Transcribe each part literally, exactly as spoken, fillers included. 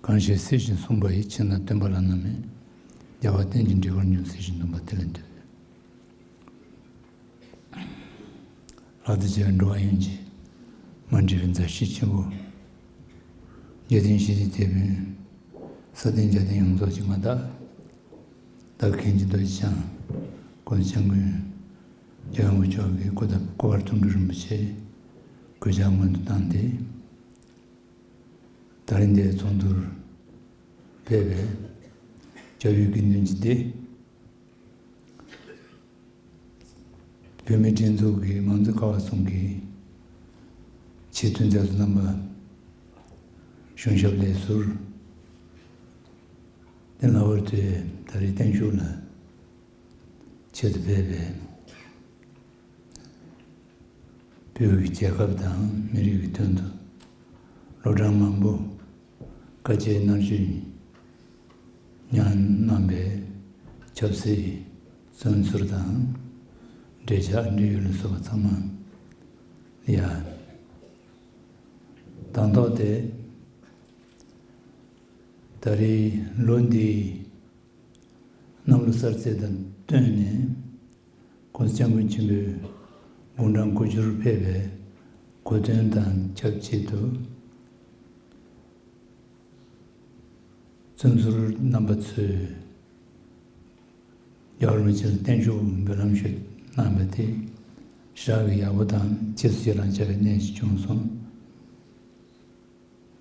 གང་ཞིག་སྲིད་ཞིའི་གསུངས་པ་ཡི། ཕྱིར་ན་སྟོན་པ་བླ་ན་མེད། རྒྱལ་བ་བསྟན་ཅིང་འགྲིག་པར་འབྱུང་། སྲིད་ཞིའི་སྡོམ་པ་དེ་ལས་བཏོན། ལྷ་དང་བཅས་པའི་འགྲོ་བ་ཡོངས་ཀྱི་མ་འདྲིས་པའི་མཛའ་བཤེས་ཆེན་པོ། འཇིག་རྟེན་གཞི་བྱེས་དེད་དཔོན། ས་སྟེང་རྒྱལ་བསྟན་ཡོངས་རྫོགས་ཀྱི་མངའ་བདག་བདག་མཁྱེན་ཅིང་རྡོ་རྗེ་འཆང་། ཀུན་བཟང་སྐྱབས་མགོན་རྒྱལ་བའི་མཆོག་གི་སྐུ་ཐོག་སྐུ་པར་ཐུམ་སྒྲུབ་རིན་པོ་ཆེ་གུས་ཕྱག་སྔོན་དུ་བཏང་སྟེ། ད་རིང་འདིར་ཚོགས་འདུར་ཕེབས་པའི་སྐྱབས་ཡུལ་དགེ་འདུན་གྱི་སྡེ། བོད་མིའི་སྒྲིག་འཛུགས་ཀྱི་མང་གཙོའི་ཀ་བ་གསུམ་གྱི་ཆེས་མཐོའི་མཛད་གཙོ་རྣམ་པ། གཞུང་ཞབས་ལས་ཟུར། དེ་ལྷག་པར་དུ་ད་རེས་བརྟན་བཞུགས་ལ་ཆེད་དུ་ཕེབས་པའི་བོད་ཀྱི་རྒྱལ་ཁབ་དང་མི་རིགས་ཀྱི་དོན་དུ་ལོ་གྲངས་མང་པོ་དཀའ་སྤྱད་མནར་གཅོད་མྱངས་གནང་བའི་ཆབ་སྲིད་བཙོན་ཟུར་དང་། འབྲེལ་ཆགས་འབྲེལ་ཡོད་ལ་སོགས་པ་ཚང་མ་ལ་ཡ། དང་ཐོག་དེ་ད་རེས་ལོ་འདིའི་གནམ་ལོ་གསར་ཚེས་དང་བསྟུན་ནས། ཀུན་བཟང་སྐྱབས་མགོན་ཆེན་པོས་དགུང་གྲངས་དགུ་བཅུར་ཕེབས་པའི་གོ་སྟོན་དང་ཆབས་ཅིག་ཏུ། བཙོན་ཟུར་རྣམ་པ་ཚོས་རྒྱལ་བ་རིན་པོ་ཆེར་བརྟན་བཞུགས་འབུལ་ལམ་ཞུས་གནང་བ་དེ་ཞེ་དྲག་ཡག་པོ་དང་རྗེས་སུ་ཡི་རང་བྱ་བའི་གནས་ཤིག་བྱུང་སོང་།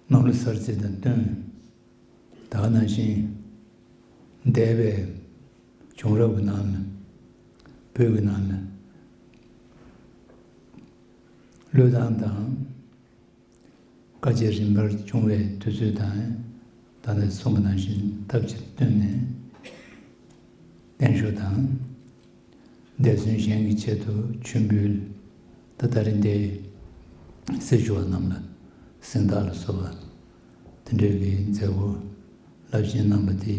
གནམ་ལོ་གསར་ཚེས་དང་བསྟུན། ད་ག་ནང་བཞིན་འདས་པའི་བྱུང་རབས་ཀྱི་ནང་ལ། བོད་ཀྱི་ནང་ལ་བློས་བཏང་དང་། དཀའ་སྤྱད་རིམ་པར་བྱུང་བའི་དུས་ཚོད་དང་། ད་ལྟ་གསུངས་པ་ནང་བཞིན་ཐབས་ཅིག་ཏུ་བསྟུན་ནས་བརྟན་བཞུགས་དང་། འདས་གསོན་གཞན་གྱི་ཆེད་དུ་མཆོད་འབུལ། ད་ད་རེས་འདིར་སྲི་ཞུ་བ་རྣམས་ལ་གཟེངས་རྟགས་ལ་སོགས་པ་དེ་འདྲའི་གི་མཛད་སྒོ་རླབས་ཆེན་གནང་བ་དེ།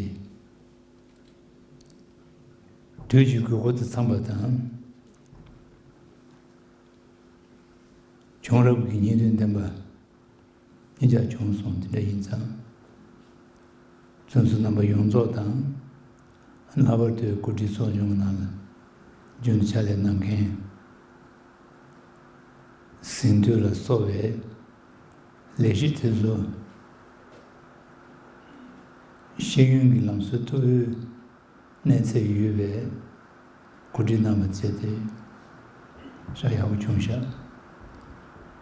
དུས་ཀྱི་དགོས་མཁོ་དང་འཚམས་པ་དང་། བྱུང་རབས་ཀྱི་སྙིང་དོན་ལྡན་པ་གཉིས་ཆ་བྱུང་སོང་། དེ་འདྲ་ཡིན་ཙང་། བཙོན་ཟུར་རྣམ་པ་ཡོངས་རྫོགས་དང་། ལྷག་པར་དུ་གོ་སྒྲིག་ཚོགས་ཆུང་ནང་ལ་རྒྱུན་དུ་ཕྱག་ལས་གནང་མཁན། ཟིན་ཐོ་ལ་སོགས་པའི་ལས་གཞི་དེ་ཚོ་ཤེས་ཡོན་གྱི་ལམ་སྲོལ་མཐོ་པོའི་གནས་ཚད་ཡོད་པའི་གོ་སྒྲིག་གནང་བ་བྱས་ཏེ་ཞེ་དྲག་ཡག་པོ་བྱུང་ཤག་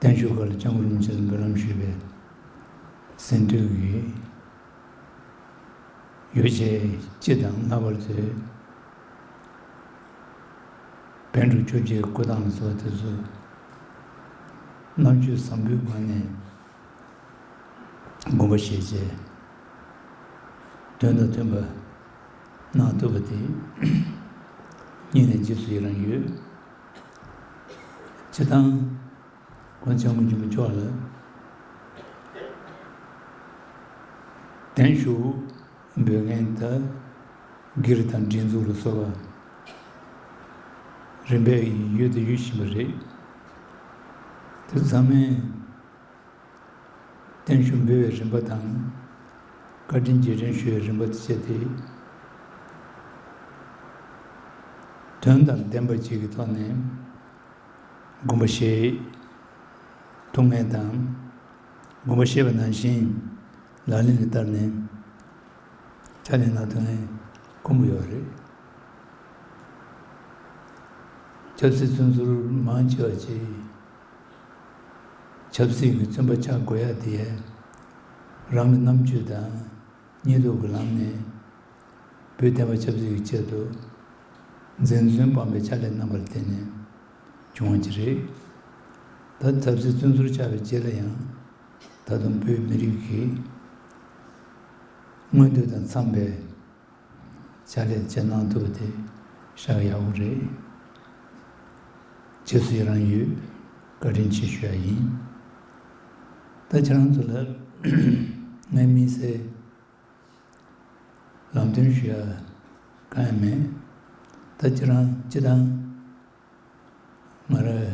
བརྟན་བཞུགས་སྒར་ལ་སྐྱབས་མགོན་རིན་པོ་ཆེར་འབུལ་ལམ་ཞུས་པའི་ཟིན་ཐོ་གི་ཡོ་བྱད་སྤྱི་དང་། ལྷག་པར་དུ་པཎ་གྲུབ་ཆོས་རྗེའི་སྐུ་ཐང་ལ་སོགས་པ་དེ་ཚོ་རྣམ་དཔྱོད་བཟང་པོའི་སྒོ་ནས་དགོངས་པ་བཞེས་བྱས། དོན་དང་མཐུན་པ་གནང་ཐུབ་པ་དེ་སྙིང་ནས་རྗེས་སུ་ཡི་རང་ཡོད། སྤྱིར་བཏང་ཀུན་བཟང་སྐྱབས་མགོན་ཆེན་པོ་མཆོག་ལ་བརྟན་བཞུགས་འབུལ་མཁན་ད་སྒེར་དང་སྒྲིག་འཛུགས་ལ་སོགས་པ་རིམ་པས་ཡོད་དང་ཡོད་བཞིན་པ་རེད། དེ་ཚང་མས་བརྟན་བཞུགས་འབུལ་བའི་རིམ་པ་དང་། བཀའ་དྲིན་རྗེས་དྲན་ཞུ་བའི་རིམ་པ་དེ་བྱས་ཏེ། དོན་དང་ལྡན་པ་ཅིག་གི་ཐོག་ནས་དགོངས་པ་བཞེས་ཐུབ་མཁན་དང་། དགོངས་པ་བཞེས་པ་ནང་བཞིན་ལག་ལེན་ལ་བསྟར་ནས་ཕྱག་ལས་གནང་ཐུབ་མཁན་དཀོན་པོ་ཡོད་རེད། ཆབ་སྲིད་བཙོན་ཟུར་མང་ཆེ་བ་ཅིག་ཆབ་སྲིད་ཀྱི་བཙོན་པ་ཆགས་དགོས་ཡ་དེ་རང་གི་རྣམ་དཔྱོད་དང་སྙིང་སྟོབས་ཀྱི་ལམ་ནས་བོད་བསྟན་པ་ཆབ་སྲིད་ཀྱི་ཆེད་དུ་འཛིན་བཟུང་སྤངས་པའི་ཕྱག་ལས་གནང་བར་བརྟེན་ནས་བྱུང་བ་ཅིག་རེད། ད་ཆབ་སྲིད་བཙོན་ཟུར་ཆགས་པའི་རྗེས་ལ་ཡང་ད་དུང་བོད་མི་རིགས་ཀྱི་མངོན་འདོད་དང་འཚམས་པའི་ཕྱག་ལས་བྱེད་གནང་ཐུབ་པ་དེ་ཞེ་དྲག་ཡག་པོ་རེད། རྗེས་སུ་ཡི་རང་ཡོད། བཀའ་དྲིན་ཆེ་ཞུ་ཡ་ཡིན། ད་ཁྱེད་རང་ཚོ་ལ་ངའི་དམིགས་བསལ་ལམ་སྟོན་ཞུ་ཡ་གང་ཡང་མེད། ད་ཁྱེད་རང་སྤྱིར་བཏང་ང་རང་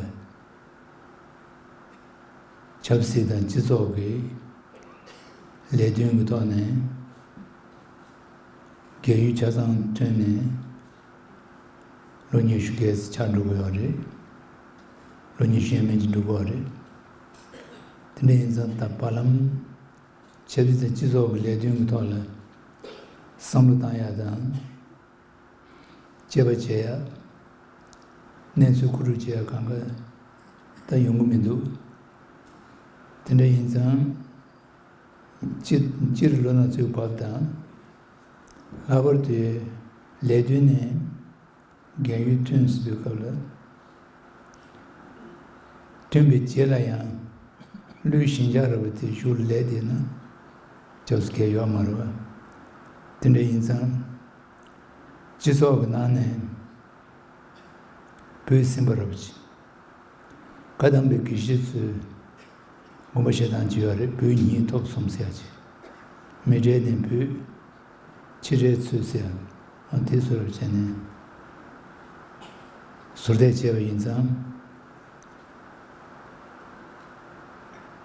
ཆབ་སྲིད་དང་སྤྱི་ཚོགས་ཀྱི་ ལས་དོན་གྱི་ཐོག་ནས་རྒས་ཡོལ་ཆ་ཚང་ཐོན་ནས་ལོ་ཉི་ཤུ་བརྒལ་ཙམ་ཆགས་འགྲོ་གི་ཡོད་རེད། ལོ་ཉི་ཤུ་ཡས་མས་ཅིག་འགྲོ་གི་ཡོད་རེད། དེ་འདྲ་ཡིན་ཙང་ད་བར་ལམ་ཆབ་སྲིད་དང་སྤྱི་ཚོགས་ཀྱི་ལས་དོན་གྱི་ཐོག་ལ་བསམ་བློ་བཏང་ཡ་དང་། དཔྱད་པ་བྱེད་ཡ། གནས་ཚུལ་མཁོ་སྒྲུབ་བྱེད་ཡ་གང་ག་ད་ཡོང་གི་མི་འདུག་དེ་འདྲ་ཡིན་ཙང་སྤྱི་སྤྱིར་ལོ་ན་ཚོད་བབ་དང་། ལྷག་པར་དུ་ལས་དོན་ནས་རྒན་ཡོལ་ཐོན་ཟིན་པའི་སྐབས་ལ། ཐོན་པའི་རྗེས་ལ་ཡང་ལུས་ཞེན་ཆགས་ར་བ་དེ་ཞུ་ལས་དེ་ན་ཅོག་ཙེ་གས་ཡོད་མ་རེད་བ། དེ་འདྲ་ཡིན་ཙང་སྤྱི་ཚོགས་ཀྱི་ནང་ནས་བུད་ཟིན་པ་ར་བ་ཅིག་བཀའ་གདམས་པའི་དགེ་བཤེས་ཚོས་དགོངས་པ་བཞེས་སྟངས་ཅིག་ཡོད་རེད། བུད་ཉིད་ཐོབ་གསུམ་ཟེར་ཡ་ཅིག་མི་འབྲལ་ནས་བུད། ཕྱི་འབྲེལ་ཚུལ་ཟེར་ཡང་དེ་བཟོ་འདྲ་བྱས་ནས་ཟུར་བལྟས་བྱས་པ་ཡིན་ཙང་།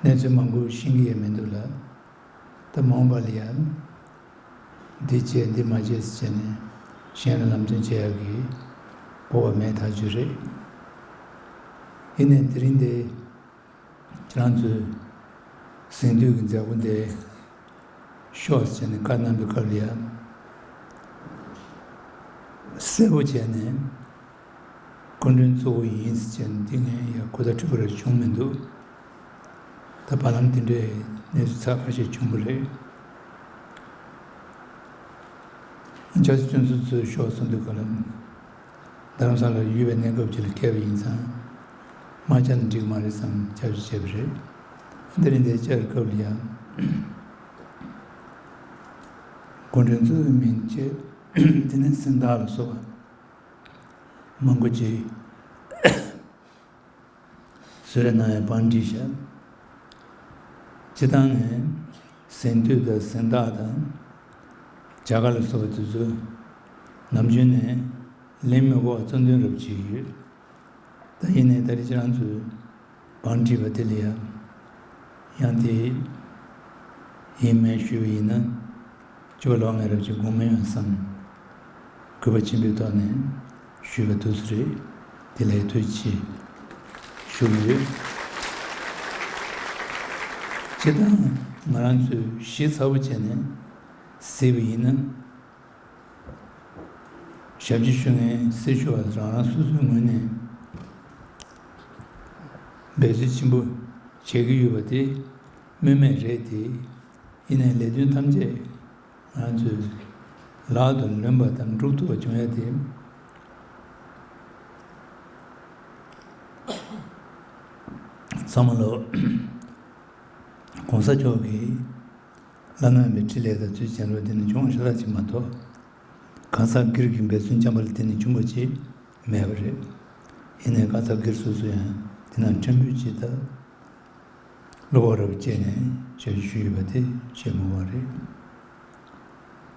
གནས་ཚུལ་མང་པོ་ཤེས་ཀྱི་ཡོད་མི་འདུག་ལ། ད་མ་འོངས་པ་ལ་ཡང་འདི་བྱས་འདི་མ་བྱས་ཟེར་བྱས་ནས་གཞན་ལ་ལམ་སྟོན་བྱེད་ཡག་གི་སྤོབས་པ་མེད་ཐག་ཆོད་རེད། ཡིན་ནའི་དེ་རིང་འདི། ཁྱེད་རང་ཚོས་གཟེངས་བསྟོད་ཀྱི་མཛད་སྒོ་འདི་ཤོག་ཟེར་ནས་བཀའ་གནང་བའི་སྐབས་ལ་ཡང་གསལ་པོ་བྱས་ནས་སྐུ་མགྲོན་གཙོ་བོ་ཡིན་ཟེར་ནས་འདི་ངས་ཡང་གོ་བརྡ་འཕྲོད་པ་རེ་བྱུང་མི་འདུག་ད་བར་ལམ་འདི་འདྲའི་གནས་ཚུལ་ཚ་ཁ་ཤས་བྱུང་བ་རེད། ཆབ་སྲིད་བཙོན་ཟུར་ཚོས་ཤོག་གསུངས་དུས་ག་ལ། རྡ་རམ་ས་ལར་ཡོད་པའི་གནས་སྐབས་ཅིག་ལ་བསྐྱལ་བ་ཡིན་ཙང་། མ་བཅར་ན་འགྲིག་མ་རེད་བསམ་བཅར་ཞུ་བྱས་པ་རེད། འདི་རིང་འདིར་བཅར་བའི་སྐབས་ལ་ཡང་། སྐུ་མགྲོན་གཙོ་བོའི་མིང་བཅས་དེ་ནས་གཟེངས་རྟགས་ལ་སོགས་པ་མང་པོ་ཅིག་གསོལ་རས་གནང་ཡ་བང་བསྒྲིགས་བཞག་སྤྱི་བཏང་ནས་གཟེངས་བསྟོད་དང་གཟེངས་རྟགས་དང་། བྱ་དགའ་ལ་སོགས་པ་དེ་ཚོ་ནམ་རྒྱུན་ནས་ལེན་མི་དགོས་པ་གཙོ་འདོན་རབ་བྱེད་ཀྱི་ཡོད། ད་ཡིན་ནའི་ད་རེས་ཁྱེད་རང་ཚོས་བང་བསྒྲིགས་པ་དེ་ལ་ཡང་། ཡང་དེ་ཡིན་མིན་ཞུས་པ་ཡིན་ན། སྤྱི་པ་ལོག་ངེས་རབ་ཀྱི་དགོངས་མི་ཡོང་བསམ། གུས་པ་ཆེན་པོའི་ཐོག་ནས་ཞུས་པ་དུས་སུ་རེད། དེ་ལས་ཐུགས་རྗེ་ཆེ་ཞུ་གི་ཡོད། སྤྱིར་བཏང་ང་རང་ཚོས་ཞིབ་ཚགས་པོ་བྱས་ནས་གཟིགས་པ་ཡིན་ན། ཞབས་ཕྱི་ཞུ་མཁན་སྲི་ཞུ་བ་རང་རང་སོ་སོའི་ངོས་ནས་འབད་རྩོལ་ཆེན་པོ་བྱེད་ཀྱི་ཡོད་པ་དེ་སྨོས་མེད་རེད་དེ། ཡིན་ནའི་ལས་དོན་ཐམས་ཅད་ང་ཚོས་ལག་ཏུ་ལོན་པ་དང་འགྲུབ་ཐུབ་པ་བྱུང་ཡ་དེ། ཚང་མ་ལོ་༸གོང་ས་མཆོག་གིས་བླ་ན་མེད་པའི་འཕྲིན་ལས་དང་ཚུལ་བྱིན་རླབས་འདི་ནི་བྱུང་བ་ཤ་སྟག་ཅིག་མ་གཏོགས། གང་ཟག་སྒེར་གྱི་འབད་བརྩོན་བྱམས་པ་ལ་བརྟེན་ནས་བྱུང་བ་ཅིག་མེད་པ་རེད། ཡིན་ནའི་གང་ཟག་སྒེར་སོ་སོ་ཡང་དེ་ནང་ཕྲན་བུ་ཅིག་དང་། བློ་ཁོག་རབ་བསྐྱེད་ནས་ཞབས་ཕྱི་ཞུས་ཡོད་པ་དེ་བཤད་དགོས་པ་རེད།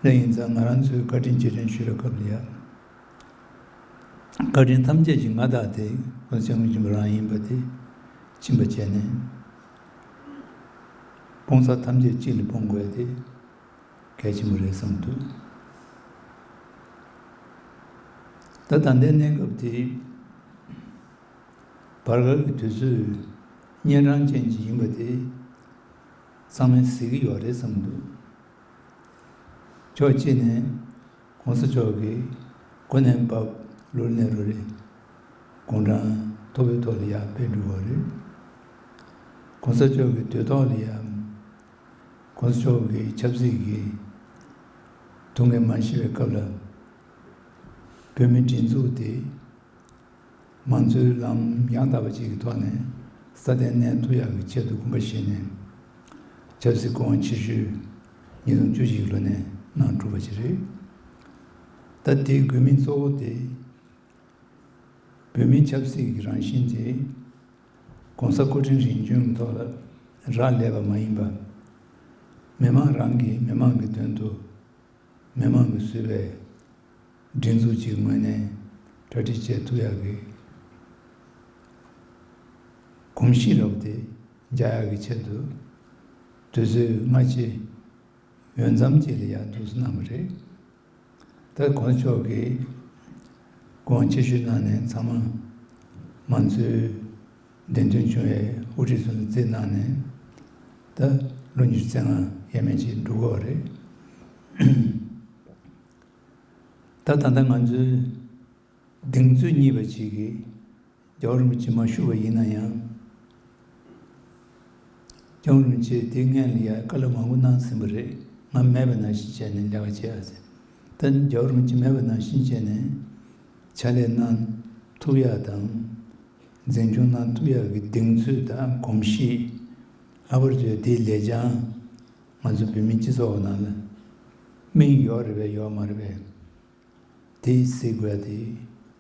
དེ་ཡིན་ཙང་ང་རང་ཚོས་བཀའ་དྲིན་རྗེས་དྲན་ཞུ་བའི་སྐབས་ལ་ཡང་། བཀའ་དྲིན་ཐམས་ཅད་ཀྱི་མངའ་བདག་དེ་༸གོང་ས་༸སྐྱབས་མགོན་ཆེན་པོ་རང་ཡིན་པ་དེ་མཁྱེན་པ་བྱས་ནས། སྤོང་ས་ཐམས་ཅད་གཅིག་ལ་སྤོང་དགོས་ཏེ་གལ་ཆེན་པོ་རེད་བསམ་འདུག་ད་ད་ལྟའི་གནས་སྐབས་དེ་བར་བར་གྱི་དུས་ཚོད་གཉན་འཕྲང་ཅན་ཅིག་ཡིན་པ་དེ་ཚང་མས་གཟིགས་ཀྱི་ཡོད་རེད་བསམ་འདུག་ཕྱོགས་གཅིག་ནས་༸གོང་ས་མཆོག་གིས་གོ་གནས་བབ་ལོ་ནས་ལོ་རེ་དགུང་གྲངས་མཐོ་པོའི་ཐོག་ལ་ཡར་འཕེལ་འགྲོ་བ་རེད། ༸གོང་ས་མཆོག་གི་འདོད་ཐོག་ལ་ཡང་༸གོང་ས་མཆོག་གི་ཆབ་སྲིད་ཀྱི་ཐུགས་འགན་མ་བཞེས་པའི་སྐབས་ལ་བོད་མིའི་སྒྲིག་འཛུགས་དེ་མང་གཙོའི་ལམ་ཡང་དག་པ་ཅིག་གི་ཐོག་ནས་སྲ་བརྟན་གནས་ཐུབ་ཡག་གི་ཆེད་དུ་དགོངས་པ་བཞེས་ནས་ཆབ་སྲིད་སྐུ་དབང་ཆེ་ཤོས་ཉིས་སྟོང་བཅུ་གཅིག་ལོ་ནས་གནང་གྲུབ་པ་ཞིག་རེད། ད་དེའི་དགོས་དམིགས་གཙོ་བོ་དེ། བོད་མིའི་ཆབ་སྲིད་ཀྱི་རང་བཞིན་དེ་༸གོང་ས་སྐུ་ཕྲེང་རིམ་བྱོན་གྱི་ཐོག་ལ་རག་ལས་པ་མ་ཡིན་པ། མི་མང་རང་གིས་མི་མང་གི་དོན་དུ་མི་མང་གིས་བཟོས་པའི་སྒྲིག་འཛུགས་ཀྱི་ངོས་ནས་གྲ་སྒྲིག་བྱེད་ཐུབ་ཡག་གི་གོམས་གཤིས་རབ་དེ་འཇགས་ཡག་གི་ཆེད་དུ། དུས་ཚོད་སྔ་ཕྱི་ འོས་འཚམ་ཅིག་ལ་ཡར་འདུག་སེ་གནང་བ་རེད། ད་གོང་ས་མཆོག་གིས་དགོངས་ཆེ་ཞུས་གནང་ནས་ཚང་མ་མང་གཙོའི་བདེན་དོན་ཆུང་བའི་དབུ་ཁྲིད་ཚོ་ལ་བརྩིས་གནང་ནས། ད་ལོ་ཉི་ཤུ་རྩ་ལྔ་ཡས་མས་ཅིག་འགྲོ་གི་ཡོད་རེད། ད་ད་ལྟ་ང་ཚོའི་གདེང་ཚོད་རྙེད་པ་ཅིག་གིས་རྒྱལ་བ་རིན་པོ་ཆེ་མ་བཞུགས་པ་ཡིན་ན་ཡང་། རྒྱལ་བ་རིན་པོ་ཆེས་དེ་སྔོན་ལ་ཡང་བཀའ་སློབ་མང་པོ་གནང་ཟིན་པ་རེད། ང་མེད་པ་ནང་བཞིན་བྱས་ནས་ལས་ཀ་བྱེད་ཡ་ཟེར། ད་རྒྱལ་བ་རིན་པོ་ཆེ་མེད་པ་ནང་བཞིན་བྱས་ནས་ཕྱག་ལས་གནང་ཐུབ་ཡ་དང་། འཛིན་སྐྱོང་གནང་ཐུབ་ཡ་གི་གདེང་ཚོད་དང་གོམས་གཤིས། ལྷག་པར་དུ་དེའི་ལས་བྱང་ང་ཚོ་བོད་མིའི་སྤྱི་ཚོགས་ནང་ལ་སྨིན་ཡོད་རེད་པས་ཡོད་མ་རེད་པས། དེ་གཟིགས་དགོས་ཡ་དེ་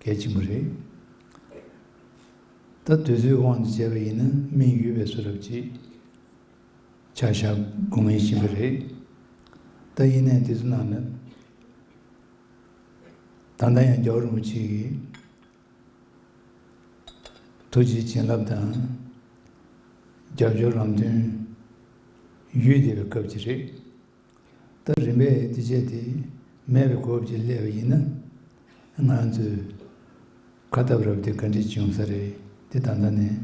གལ་ཆེན་པོ་རེད། ད་དུས་ཚོད་དབང་དུ་བྱས་པ་ཡིན་ན་སྨིན་ཡོད་པའི་བཟོ་འདྲ་ཅིག་ཆ་བཞག་དགོས་ངེས་ཡིན་པ་རེད། ད་ཡིན་ནའི་དེ་ཚོ་ནང་ལ་ད་ལྟ་ཡང་རྒྱལ་བ་རིན་པོ་ཆེ་གི་ཐུགས་རྗེ་བྱིན་རླབས་དང་རྒྱབ་སྐྱོར་རང་དོན་ཡོད་བསྡད་པའི་སྐབས་ཅིག་རེད། ད་རིམ་པས་དེ་བྱས་ཏེ་མེད་པའི་སྐབས་ཅིག་སླེབས་པ་ཡིན་ན། ང་ཚོས་ཁ་སྟབས་རབ་དེ་ག་འདྲས་བྱུང་ས་རེད། དེ་ད་ལྟ་ནས་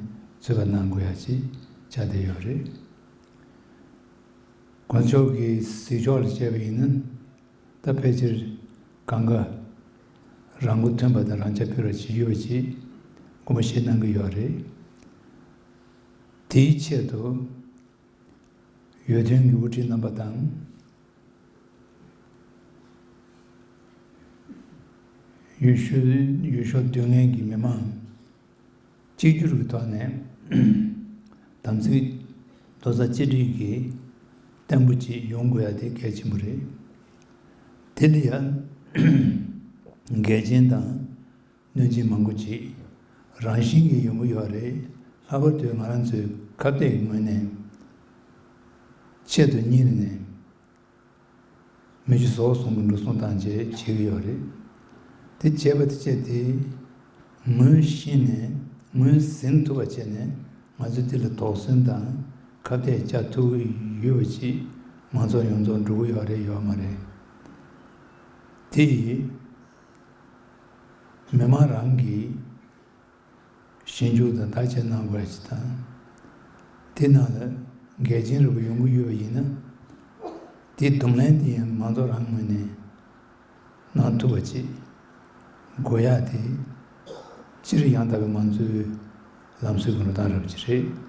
ཚོད་དཔག་གནང་དགོས་ཡ་ཅིག་ཆགས་བསྡད་ཡོད་རེད། དཀོན་མཆོག་གི་གཟིགས་ཕྱོགས་ལ་བྱས་པ་ཡིན་ན། ད་ཕལ་ཆེར་གང་ག་རང་མགོ་ཐོན་པ་དང་རང་ཆ་འཕེར་བ་ཅིག་ཡོད་པ་ཅིག་སྐུ་མ་ཤེས་གནང་གི་ཡོད་རེད། དེའི་ཆེད་དུ་འོས་ཐོན་གྱི་དབུ་ཁྲིད་རྣམ་པ་དང་། ཡུལ་ཤུལ་ཡུལ་ཤུལ་སྡོད་མཁན་གྱི་མི་མང་གཅིག་གྱུར་གྱི་ཐོག་ནས་དམ་ཚིག་རྡོག་རྩ་གཅིག་སྒྲིལ་གྱིས་བརྟན་པོ་ཅིག་ཡོང་དགོས་ཡ་དེ་གལ་ཆེན་པོ་རེད། དེ་ལ་ཡང་འགལ་རྐྱེན་དང་གནོད་སྦྱིན་མང་པོ་ཅིག་རང་བཞིན་གྱིས་ཡོང་གི་ཡོད་རེད། ལྷག་པར་དུ་ང་རང་ཚོའི་ཁ་གཏད་ཀྱི་ངོས་ནས་ཆེད་དུ་གཉེར་ནས། མི་ཆོས་ཟོག་གསུམ་གྱི་འགྲོ་སོང་བཏང་བྱས་བྱེད་ཀྱི་ཡོད་རེད། དེ་བྱས་པ་དེ་བྱས་ཏེ། ངོས་ཤེས་ནས་ངོས་ཟིན་ཐུབ་པ་བྱས་ནས་ང་ཚོས་དེ་ལ་དོགས་ཟོན་དང་ཁ་གཏད་བཅག་ཐུབ་ཀྱི་ཡོད་པ་ཅིག་མང་ཚོགས་ཡོངས་རྫོགས་འགྲོ་གི་ཡོད་རེད་ཡོད་མ་རེད། དེ་ཡིས་མི་མང་རང་གིས། ཞིབ་འཇུག་དང་བརྟག་དཔྱད་གནང་དགོས་ཡ་ཅིག་དང་། དེ་ནང་ལ་འགལ་རྐྱེན་རིགས་པ་ཡོང་གི་ཡོད་པ་ཡིན་ན། དེའི་གདོང་ལེན་དེ་ཡང་མང་ཚོགས་རང་ངོས་ནས་གནང་ཐུབ་པ་ཅིག་དགོས་ཡ་དེ་སྤྱིར་ཡང་དག་པའི་མང་གཙོའི་ལམ་སྲོལ་གྱི་འགྲོ་སྟངས་རབ་ཅིག་རེད།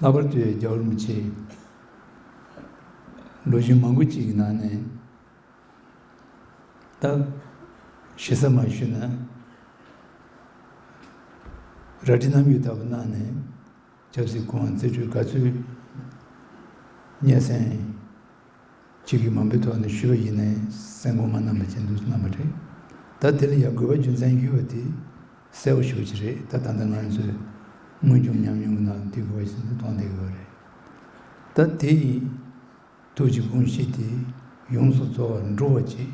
ལྷག་པར་དུ་རྒྱལ་བ་རིན་པོ་ཆེ་ལོ་རྒྱུས་མང་པོ་ཅིག་གི་ནང་ནས། ད་ཞེ་ས་མ་ཞུས་ན། རལ་གྲི་གནམ་ཡུལ་ལྟ་བུ་གནང་ནས་ཆབ་སྲིད་སྐུ་དབང་རྩིས་སྤྲོད་ག་ཚོད་སྙན་སེང་བྱེད་ཀྱི་མང་པོའི་ཐོག་ནས་ཞུས་པ་ཡིན་ནའི་སེམས་ཁོང་མ་གནང་བ་བྱས་འདུག་གནང་བ་རེད། ད་དེ་ལ་ཡང་དགོས་པ་རྒྱུ་མཚན་ཡོད་པ་དེ་གསལ་པོ་ཞེ་པོ་ཅིག་རེད། ད་ད་ལྟ་ང་ཚོའི་དངོས་བྱུང་ཉམས་མྱོང་གི་ནང་དེ་དགོས་པ་ཞིག་ཏུ་མཐོང་བསྡད་ཀྱི་ཡོད་རེད། ད་དེ་ཡིས། ཐུགས་ཀྱི་དགོངས་གཞི་དེ་ཡོངས་སུ་རྫོགས་པར་འགྲུབ་པ་ཅིག་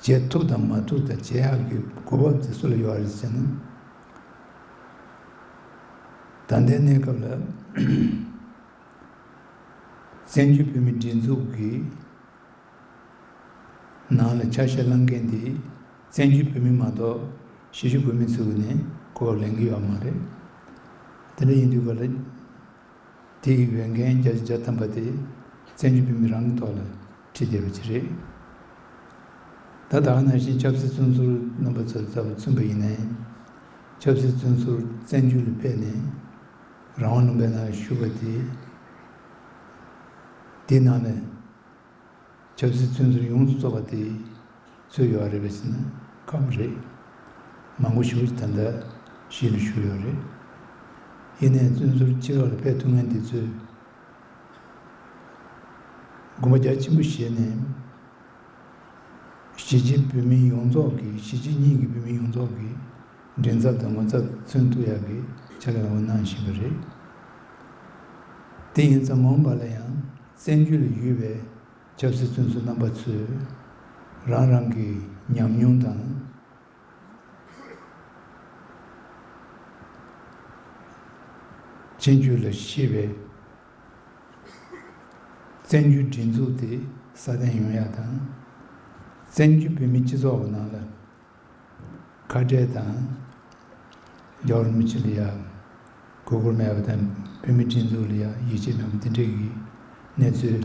བྱེད་ཐུབ་དང་མ་ཐུབ་དང་བྱེད་ཡག་གི་གོ་སྐབས་དེ་སུ་ལ་ཡོད་རེད་ཟེར་ན། ད་ལྟའི་གནས་སྐབས་ལ་བཙན་བྱོལ་བོད་མིའི་སྒྲིག་འཛུགས་ཀྱི་ནང་ལ་ཆ་ཤས་བླངས་མཁན་དེ་བཙན་བྱོལ་བོད་མི་མ་གཏོགས་གཞིས་བྱེས་བོད་མི་ཚོའི་ངོས་ནས་གོ་སྐབས་ལེན་གྱི་ཡོད་མ་རེད། དེ་འདྲ་ཡིན་དུས་ག་ལ། དེ་ཡི་འོས་འགན་བརྒྱ་ཆ་བརྒྱ་ཐམ་པ་དེ་བཙན་བྱོལ་བོད་མི་རང་གི་ཐོག་ལ་ཁྲིད་བསྡད་པ་ཅིག་རེད། ད་ད་ག་ནང་བཞིན་ཆབ་སྲིད་བཙོན་ཟུར་རྣམ་པ་ཚོར་ཚབ་མཚོན་པ་ཡིན་ནའི། ཆབ་སྲིད་བཙོན་ཟུར་བཙན་བྱོལ་ལ་ཕེབས་ནས་རང་དབང་ལུང་པའི་ནང་བཞུགས་པ་དེ། དེའི་ནང་ནས། ཆབ་སྲིད་བཙོན་ཟུར་ཡོངས་སུ་རྫོགས་པ་དེ་ཚུད་ཡོད་རེད་པས་ཟེར་ན་ཁག་པོ་རེད། མང་པོ་ཞེ་པོ་ཅིག་ད་ལྟ་གཞིས་ལ་བཞུགས་ཡོད་རེད། ཡིན་ནའི་བཙོན་ཟུར་ཕྱི་ལོགས་ལ་ཕེབས་ཐུབ་མཁན་དེ་ཚོས་དགོངས་པ་རྒྱ་ཆེན་པོ་བཞེས་ནས་གཞིས་བྱེས་བོད་མི་ཡོངས་རྫོགས་ཀྱི་གཞིས་བྱེས་གཉིས་ཀྱི་བོད་མི་ཡོངས་རྫོགས་ཀྱི་མགྲིན་ཚབ་དང་ངོ་ཚབ་མཚོན་ཐུབ་ཡག་གི་ཕྱག་ལས་ལ་འོ་གནང་བཞིན་པ་རེད། དེ་ཡིན་ཙང་མ་འོངས་པ་ལ་ཡང་བཙན་བྱོལ་ལ་ཡོད་པའི་ཆབ་སྲིད་བཙོན་ཟུར་རྣམ་པ་ཚོས་རང་རང་གི་ཉམས་མྱོང་དང་། ཕྱིན་ཆད་ལ་ཤེས་པའི་ བཙན་བྱོལ་སྒྲིག་འཛུགས་དེ་སྲ་བརྟན་ཡོང་ཡ་དང་། བཙན་བྱོལ་བོད་མིའི་སྤྱི་ཚོགས་ཀྱི་ནང་ལ་ཁ་བྲལ་དང་། རྒྱལ་བ་རིན་པོ་ཆེ་ལ་ཡ་གུས་བཀུར་མེད་པ་དང་། བོད་མིའི་སྒྲིག་འཛུགས་ལ་ཡ་ཡིད་ཆེས་མེད་པ་དེ་འདྲའི་གི་གནས་ཚུལ་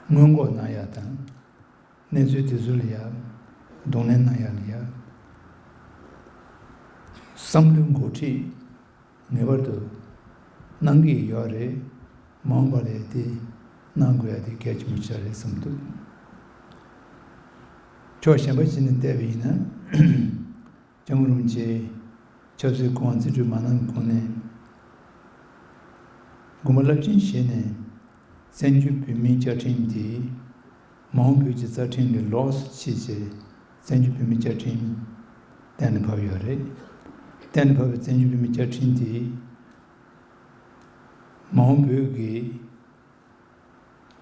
སྔོན་འགོག་གནང་ཡ་དང་། གནས་ཚུལ་དེ་ཚོ་ལ་ཡ་གདོང་ལེན་གནང་ཡ་ལ་ཡ་བསམ་བློའི་འགོ་ཁྲིད་ངེས་པར་དུ་གནང་གི་ཡོད་རེད། མ་འོངས་པ་ལ་ཡ་དེ་གནང་དགོས་ཡ་དེ་གལ་ཆེན་པོ་ཆགས་རེད་བསམ་འདུག་ཕྱོགས་གཞན་པ་ཞིག་ནས་བལྟས་པ་ཡིན་ན། སྐྱབས་མགོན་རིན་པོ་ཆེ་ཆབ་སྲིད་སྐུ་དབང་རྩིས་སྤྲོད་མ་གནང་གོང་ནས་དགོངས་པ་རླབས་ཆེན་བཞེས་ནས། བཙན་བྱོལ་བོད་མིའི་བཅའ་ཁྲིམས་དེ་མ་འོངས་བོད་ཀྱི་རྩ་ཁྲིམས་ལས་ལོགས་སུ་ཕྱིན་བྱས། བཙན་བྱོལ་བོད་མིའི་བཅའ་ཁྲིམས་གཏན་ལ་ཕབ་ཡོད་རེད། གཏན་ལ་ཕབ་པའི་བཙན་བྱོལ་བོད་མིའི་བཅའ་ཁྲིམས་དེ་མ་འོངས་བོད་ཀྱི་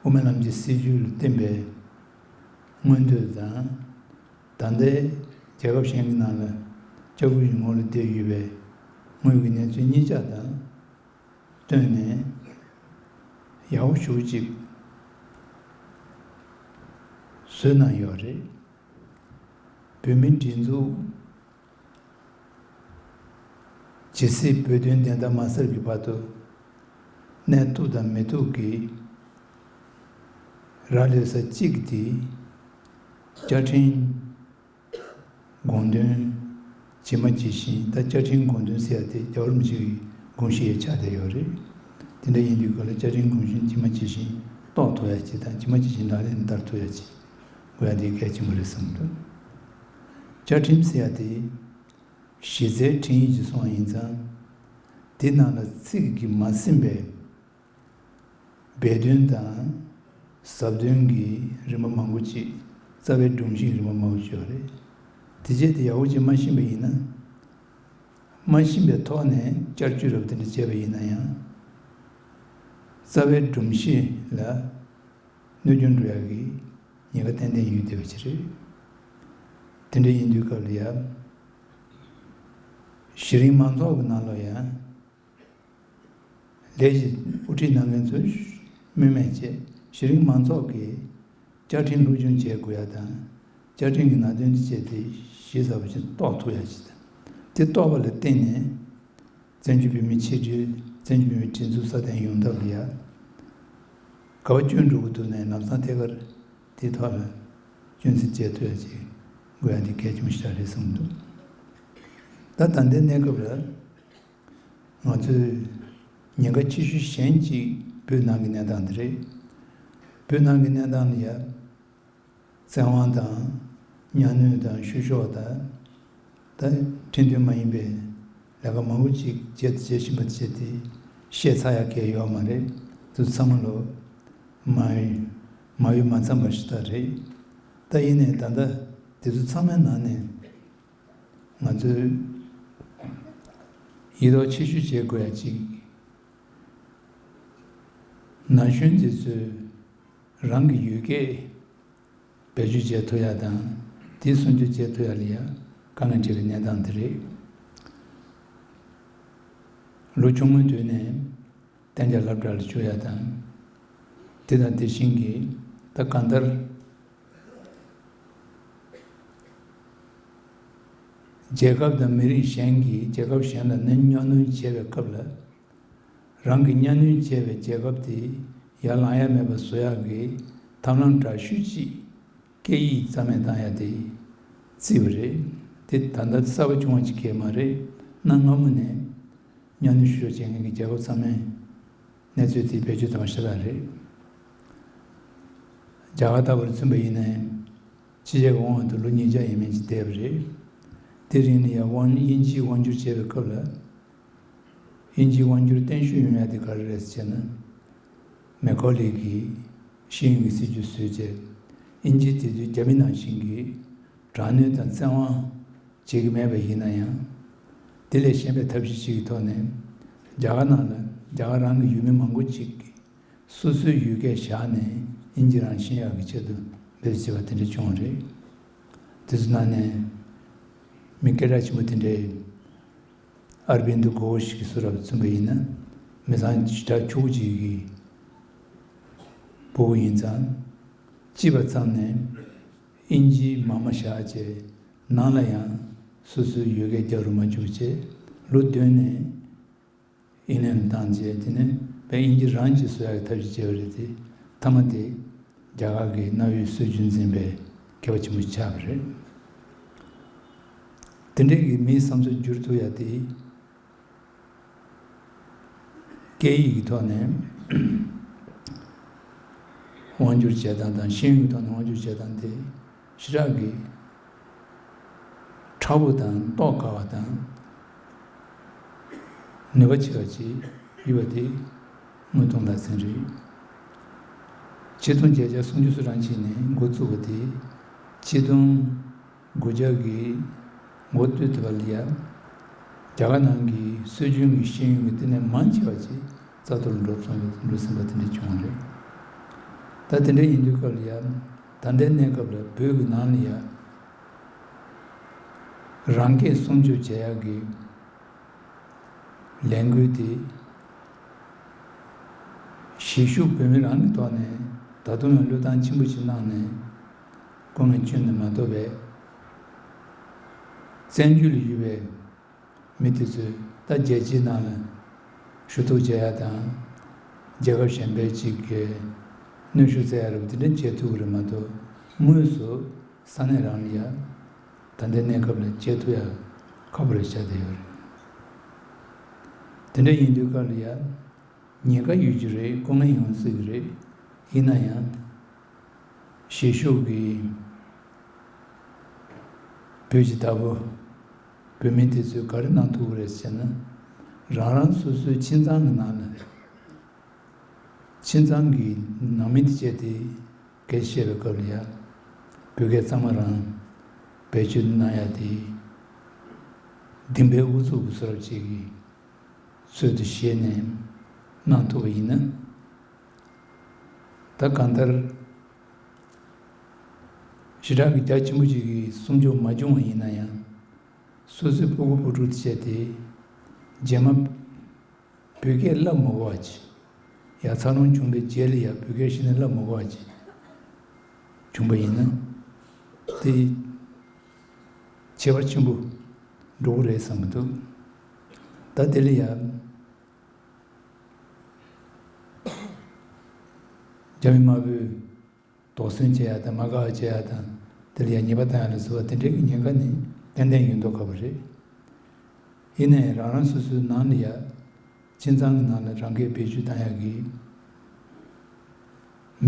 དབུ་མའི་ལམ་གྱི་སྲིད་བྱུས་ལ་བརྟེན་པའི་མངོན་འདོད་དང་། ད་ལྟའི་རྒྱལ་ཁབ་གཞན་གྱི་ནང་ལ་ལྕགས་སྐུལ་གྱི་ངོ་ལ་བསྡད་ཡོད་པའི་དངོས་ཀྱི་གནས་ཚུལ་གཉིས་ཆ་དང་བསྟུན་ནས་ཡག་པོ་ཞེ་པོ་ཅིག་བཟོས་གནང་ཡོད་རེད། བོད་མིའི་སྒྲིག་འཛུགས་ཇི་སྲིད་བོད་དོན་བདེན་མཐའ་མ་གསལ་གྱི་བར་དུ་གནས་ཐུབ་དང་མི་ཐུབ་ཀྱི་རག་ལས་ས་གཅིག་དེ་བཅའ་ཁྲིམས་དགོངས་དོན་ཇི་མ་ཇི་བཞིན། ད་བཅའ་ཁྲིམས་དགོངས་དོན་ཟེར་ཡ་དེ་རྒྱལ་བ་རིན་པོ་ཆེ་གི་དགོངས་གཞི་ཡང་ཆགས་བསྡད་ཡོད་རེད། དེ་འདྲ་ཡིན་དུས་སྐབས་ལ་བཅའ་ཁྲིམས་དགོངས་གཞི་ཇི་མ་ཇི་བཞིན་རྟོགས་ཐུབ་ཡ་ཅིག་དང་། ཇི་མ་ཇི་བཞིན་ལག་ལེན་བསྟར་ཐུབ་ཡ་ཅིག་དགོས་ཡ་དེ་གལ་ཆེན་པོ་རེད་བསམ་འདུག་བཅའ་ཁྲིམས་ཟེར་ཡ་དེ་གཞི་རྩའི་ཁྲིམས་ཡིག་ཅིག་སོང་བ་ཡིན་ཙང་། དེ་ནང་ལ་ཚིག་གིས་མ་ཟིན་པའི་སྦས་དོན་དང་ཟབ་དོན་གྱི་རིམ་པ་མང་པོ་ཅིག་རྩ་བའི་སྒྲོམ་གཞི་གི་རིམ་པ་མང་པོ་ཅིག་ཡོད་རེད། དེ་རྗེས་དེ་ཡག་པོ་ཅིག་མ་ཤེས་པ་ཡིན་ན། མ་ཤེས་པའི་ཐོག་ནས་བསྐྱར་བཅོས་རབ་དེ་འདྲ་བྱས་པ་ཡིན་ན་ཡང་། རྩ་བའི་སྒྲོམ་གཞི་ལ་གནོད་སྐྱོན་འགྲོ་ཡག་གི་ཉེན་ཁ་ཏན་ཏན་ཡོད་བསྡད་པ་ཅིག་རེད། དེ་འདྲ་ཡིན་དུས་སྐབས་ལ་ཡང་། གཞི་རིམ་མང་ཚོགས་ཀྱི་ནང་ལ་ཡང་། ལས་ཀྱི་དབུ་ཁྲིད་གནང་མཁན་ཚོས་སྨོས་མེད་བྱས། གཞི་རིམ་མང་ཚོགས་ཀྱིས་བཅའ་ཁྲིམས་སློབ་སྦྱོང་བྱེད་དགོས་ཡ་དང་། བཅའ་ཁྲིམས་ཀྱི་ནང་དོན་དེ་བྱས་ཏེ་གཞི་ཟབ་པོ་ཞིག་རྟོགས་ཐུབ་ཡ་ཞིག་དང་། དེ་རྟོགས་པ་ལ་བརྟེན་ནས་བཙན་བྱོལ་བོད་མིའི་ཆིག་སྒྲིལ། བཙན་བྱོལ་བོད་མིའི་སྒྲིག་འཛུགས་སྲ་བརྟན་ཡོང་ཐབས་ལ་ཡ། ག་པར་སྐྱོན་འགྲོ་གི་འདུག་ནས་ལམ་སང་ཐད་ཀར་དེའི་ཐོག་ལ་སྐྱོན་འཛུགས་བྱེད་ཐུབ་ཡ་ཅིག་དགོས་ཡ་དེ་གལ་ཆེན་པོ་ཞིག་རེད་བསམ་འདུག་ད་ད་ལྟའི་གནས་སྐབས་ལ། ང་ཚོས་ཉེན་ཁ་ཆེ་ཤོས་གཞན་གཅིག་བོད་ནང་གི་གནས་སྟངས་དེ་རེད། བོད་ནང་གི་གནས་སྟངས་ལ་ཡ། བཙན་དབང་དང་། གཉའ་གནོན་དང་། བཤུ་གཞོག་དང་། ད་ཁྲིམས་མཐུན་མ་ཡིན་པའི་ལས་ཀ་མང་པོ་ཅིག་བྱས་བྱེད་བཞིན་པ་བྱས་ཏེ། བཤད་ཚར་ཡ་གང་ཡང་ཡོད་མ་རེད། དེ་ཚང་མ་ལོ་མ་ཡོད་མ་ཡོད་མ་ཚང་པ་ཞིག་ད་རེད། ད་ཡིན་ནའི་ད་ལྟ་དེ་ཚོ་ཚང་མའི་ནང་ནས། ང་ཚོས་ཡིད་རྟོན་ཆེ་ཤོས་བྱེད་དགོས་ཡ་གཅིག་ན་གཞོན་དེ་ཚོས་རང་གི་ཡུལ་སྐད་བེད་སྤྱོད་བྱེད་ཐུབ་ཡ་དང་། དེ་སྲུང་སྐྱོབ་བྱེད་ཐུབ་ཡ་ལ་ཡ་དཀའ་ངལ་འཕྲད་པའི་གནས་སྟངས་དེ་རེད། ལོ་ཆུང་ངུའི་དུས་ནས་གཏན་འཇགས་སློབ་གྲྭ་ལ་བཅུག་ཡ་དང་། དེ་དང་དེ་བཞིན་གྱི་ད་གང་ལྟར། རྒྱལ་ཁབ་དང་མི་རིགས་གཞན་གྱིས་རྒྱལ་ཁབ་གཞན་ལ་གནོན་གཉའ་གནོན་བྱས་པའི་སྐབས་ལ། རང་གི་གཉའ་གནོན་བྱས་པའི་རྒྱལ་ཁབ་དེ་ཡར་ལངས་ཡ་མེད་པ་བཟོ་ཡག་གི་ཐབས་ལམ་དྲག་ཤོས་ཅིག་སྐད་ཡིག་རྩ་མེད་བཏང་ཡ་དེ་བརྩིས་པ་རེད། དེ་ད་ལྟ་གསར་པ་བྱུང་བ་ཅིག་གང་ཡང་མ་རེད། གནའ་སྔ་མོ་ནས་གཉའ་གནོན་བཤུ་གཞོག་བྱེད་མཁན་གྱི་རྒྱལ་ཁབ་ཚང་མས་གནས་ཚུལ་དེ་བེད་སྤྱོད་བཏང་བ་ཤ་སྟག་རེད། རྒྱ་གར་ལྟ་བུར་མཚོན་པ་ཡིན་ནའི། ཕྱི་རྒྱལ་གྱི་དབང་འོག་ཏུ་ལོ་ཉིས་བརྒྱ་ཡས་མས་ཅིག་བསྡད་པ་རེད། དེ་རིང་ནས་ཡང་དབང་དབྱིན་ཇིའི་དབང་བསྒྱུར་བྱས་པའི་སྐབས་ལ། དབྱིན་ཇིའི་དབང་བསྒྱུར་བརྟན་ཤོས་ཡོང་ཡ་དེ་ག་རེ་རེད་ཟེར་ན། མེ་ཁོ་ལི་གིས་ཤེས་ཡོན་གྱི་སྲིད་ཇུས་བཟོས་རྗེས། དབྱིན་ཇི་དེ་དུས་རྒྱ་མི་ནང་བཞིན་གྱི་དྲག་གནོན་དང་བཙན་དབང་བྱེད་ཀྱི་མེད་པ་ཡིན་ན་ཡང་། དེ་ལས་གཞན་པའི་ཐབས་ཤེས་ཤིག་གི་ཐོག་ནས། རྒྱ་གར་ནང་ལ་རྒྱ་གར་རང་གི་ཡུལ་མི་མང་པོ་ཅིག་གིས་སོ་སོའི་ཡུལ་སྐད་བཞག་ནས་དབྱིན་ཇི་རང་ཤེས་ཡག་གི་ཆེད་དུ་འབད་བརྩོན་བྱས་པ་དེ་འདྲ་བྱུང་བ་རེད། དེ་ཚོའི་ནང་ནས་མི་སྐད་གྲགས་ཆེན་པོ་དེ་འདྲའི་ཨར་བིན་དུ་གྷོ་ཤ་གི་བཟོ་འདྲ་བ་མཚོན་པ་ཡིན་ན། མི་ཚང་ཞེ་དྲག་ཕྱུག་པོ་ཅིག་གིས་ ཕྲུ་གུ་ཡིན་ཙང་། སྐྱེས་པ་ཙམ་ནས་དབྱིན་ཇིའི་མ་མ་བཞག་བྱས། ནང་ལ་ཡང་སོ་སོའི་ཡུལ་སྐད་རྒྱག་རུ་མ་བཅུག་བྱས། ལོ་བདུན་ནས་ཨིན་ལན་བཏང་རྗེས། དེ་ནས་བས་དབྱིན་ཇི་རང་གིས་བཟོ་ཡག་གི་ཐབས་ཤེས་བྱས་པ་རེད་དེ། མཐའ་མ་དེ་རྒྱ་གར་གྱི་གནའ་བོའི་སྲོལ་རྒྱུན་འཛིན་པའི་མཁས་པ་ཆེན་པོ་ཆགས་པ་རེད། དེ་འདྲའི་གི་མིའི་བསམ་ཚུལ་བསྒྱུར་ཐུབ་ཡག་དེ། སྐད་ཡིག་གི་ཐོག་ནས་དབང་སྒྱུར་བྱེད་སྟངས་དང་། ཤེས་ཡོན་གྱི་ཐོག་ནས་དབང་སྒྱུར་བྱེད་སྟངས་དེ་ཞེ་དྲག་གི་མཁྲེགས་པོ་དང་རྟོགས་དཀའ་བ་དང་ནུས་པ་ཆེ་བ་ཅིག་ཡོད་པ་དེ་དངོས་མཐོང་ལག་ཟིན་རེད། ཆིག་སྟོང་བརྒྱད་བརྒྱ་སུམ་ཅུ་སོ་གྲངས་ཅིག་ནས་འགོ་བཙུགས་པ་དེ། ཆིག་སྟོང་དགུ་བརྒྱ་གི་འགོ་སྟོད་དེ་བར་ལ་ཡ། རྒྱ་གར་ནང་གི་སྲོལ་རྒྱུན་གྱི་ཤེས་ཡོན་གྱི་སྟེང་ནས་མང་ཆེ་བ་ཅིག་རྩ་གཏོར་འགྲོ་སོང་བ། འགྲོ་ཟིན་པ་དེ་འདྲ་བྱུང་བ་རེད། ད་དེ་འདྲ་ཡིན་དུས་སྐབས་ལ་ཡ། ད་ལྟའི་གནས་སྐབས་ལ་བོད་ཀྱི་ནང་ལ་ཡ། རང་སྐད་སྲུང་སྐྱོབ་བྱེད་ཡག་གི་ལས་འགུལ་དེ། གཞིས་བཞུགས་བོད་མི་རང་གི་ཐོག་ནས་ད་དུང་ཡང་བློས་བཏང་ཆེན་པོ་ཞིག་གནང་ནས། སྐུ་ངལ་བསྐྱོན་ནས་མ་གཏོགས་པའི། བཙན་བྱོལ་ལ་ཡོད་པའི་མི་དེ་ཚོས་ད་རྒྱལ་སྤྱིའི་ནང་ལ་ཞུ་གཏུག་བྱེད་ཡག་དང་། རྒྱལ་ཁབ་གཞན་པའི་ཅིག་གི་གནོན་ཤུགས་སྩལ་ཡག་རེད་པ། དེ་འདྲ་བྱེད་ཐུབ་ཀྱི་རེད་མ་གཏོགས། དངོས་སུ་ས་གནས་རང་ལ་ཡ། ད་ལྟའི་གནས་སྐབས་ལ་བྱེད་ཐུབ་ཡག་ཁག་པོ་རེད་ཆགས་བསྡད་ཡོད་རེད། དེ་འདྲ་ཡིན་དུས་སྐབས་ལ་ཡ། ཉེན་ཁ་ཡོད་ཀྱི་རེད། སྐུ་ངལ་ཡོང་སྲིད་ཀྱི་རེད། ཡིན་ན་ཡང་། གཞིས་བཞུགས་ཀྱི་བོད་ཀྱི་བདག་པོ། བོད་མི་དེ་ཚོས་ག་རེ་གནང་ཐུབ་ཀྱི་རེད་ཟེར་ན། རང་རང་སོ་སོའི་ཁྱིམ་ཚང་གི་ནང་ལ། ཁྱིམ་ཚང་གི་ནང་མི་དེ་བྱས་ཏེ། སྐད་ཆ་བཤད་པའི་སྐབས་ལ་ཡ། བོད་སྐད་གཙང་མ་རང་བེད་སྤྱོད་གནང་ཡག་དེ། འདིང་པའི་ཨུ་ཚུགས་ཀྱི་བཟོ་འདྲ་ཅིག་གི་ཚུལ་དུ་བཞེས་ནས་གནང་ཐུབ་པ་ཡིན་ན། ད་གང་ལྟར་ཞེ་དྲག་གི་རྒྱ་ཆེན་པོ་ཅིག་གིས་སྲུང་སྐྱོབ་མ་བྱུང་བ་ཡིན་ན་ཡང་། སོ་སོའི་ཕྲུ་གུ་བུ་ཕྲུག་དེ་བྱས་ཏེ། རྗེས་མ་བོད་སྐད་བསླབ་མ་དགོས་པ་ཅིག་ཡ། འཚར་ལོངས་བྱུང་བའི་རྗེས་ལ་ཡ་བོད་སྐད་གཞི་ནས་བསླབ་མ་དགོས་པ་ཅིག་བྱུང་པ་ཡིན་ན། དེ་ཁྱད་པར་ཆེན་པོ་འགྲོ་གི་རེད་བསམ་གྱི་འདུག་ད་དེ་ལ་ཡ། རྒྱ་མི་དམར་པོས་དོགས་ཟོན་བྱེད་ཡག་དང་། མ་དགའ་བ་བྱེད་ཡག་དང་། དེ་ལ་ཡ་ཉེས་པ་བཏང་ཡག་ལ་སོགས་པ་དེ་འདྲའི་གི་ཉེན་ཁ་ནི་ཏན་ཏན་ཡོད་མདོག་ཁ་པོ་རེད། ཡིན་ནའི་རང་རང་སོ་སོའི་ནང་ལ་ཡ། ཁྱིམ་ཚང་གི་ནང་ལ་རང་སྐད་བེད་སྤྱོད་བཏང་ཡག་གི་